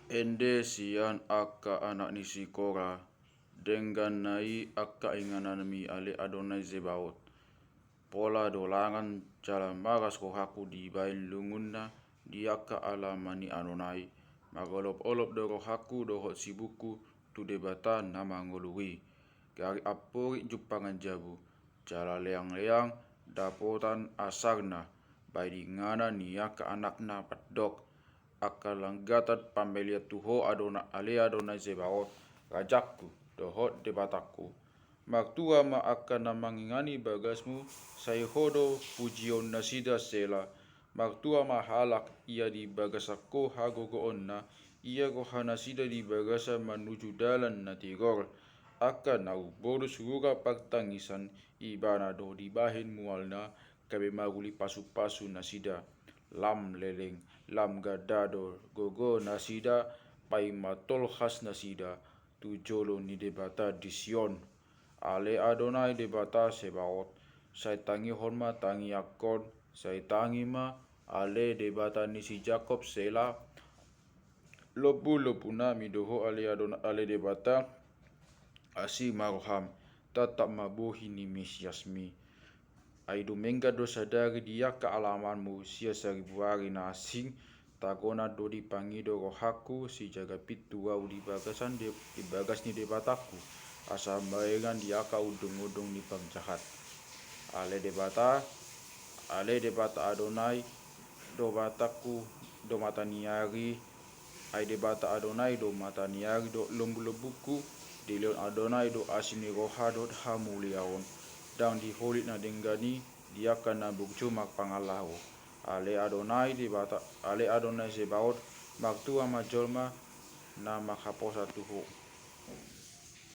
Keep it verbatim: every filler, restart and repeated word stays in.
Ende sian angka anak ni si Kora, dengganna i angka ingananmi ale Adonai Zebaot. Pola dolangan jala maras rohangku dibahen lungunna di angka alaman ni Adonai, marolopolop do rohangku dohot sibukku tu Debata na mangolu i. Gari amporik jumpangan jabu, jala leangleang dapotan asarna, bahen inganan ni angka anakna mandok, angka langgatan pamelean tu Ho Adonai, ale Adonai Zebaot, Rajangku dohot Debatangku. Martua ma angka na mangingani bagasmu, sai Ho do pujion nasida. Sela. Martua ma halak ia di bagasan Ho hagogoonna, ia rohanasida di bagasan manuju dalan na tigor. Angka na umbolus rura partangisan, ibana do dibahen mualna, gabe maruli pasupasu nasida. Lam leleng, lam ganda do gogo nasida, paima tolhas nasida tu jolo ni Debata di Sion. Ale Adonai Debata Zebaot, sai tangihon ma tangiangkon, sai tangi ma, ale Debata ni si Jakob. Sela. Lombulombunami do Ho ale Adonai, ale Debata, asi ma roham, tatap ma bohi ni Mesiasmi. Ai dumenggan do sadari di angka alamanmu sian saribu ari na asing, tagonan do dipangido rohangku sijaga pintu ahu di bagasan de, di bagas ni Debatangku, asa maringan di angka undungundung ni parjahat. Ale Debata, ale Debata Adonai, do matangku, do mata ni ari, ai Debata Adonai do mata ni ari dohot lombulombungku, dilehon Adonai do asi ni roha dohot hamuliaon, ndang diholit na denggan i di angka na burju marpangalaho. Ale Adonai Debata, ale Adonai Zebaot, martua ma jolma na marhaposan tu Ho.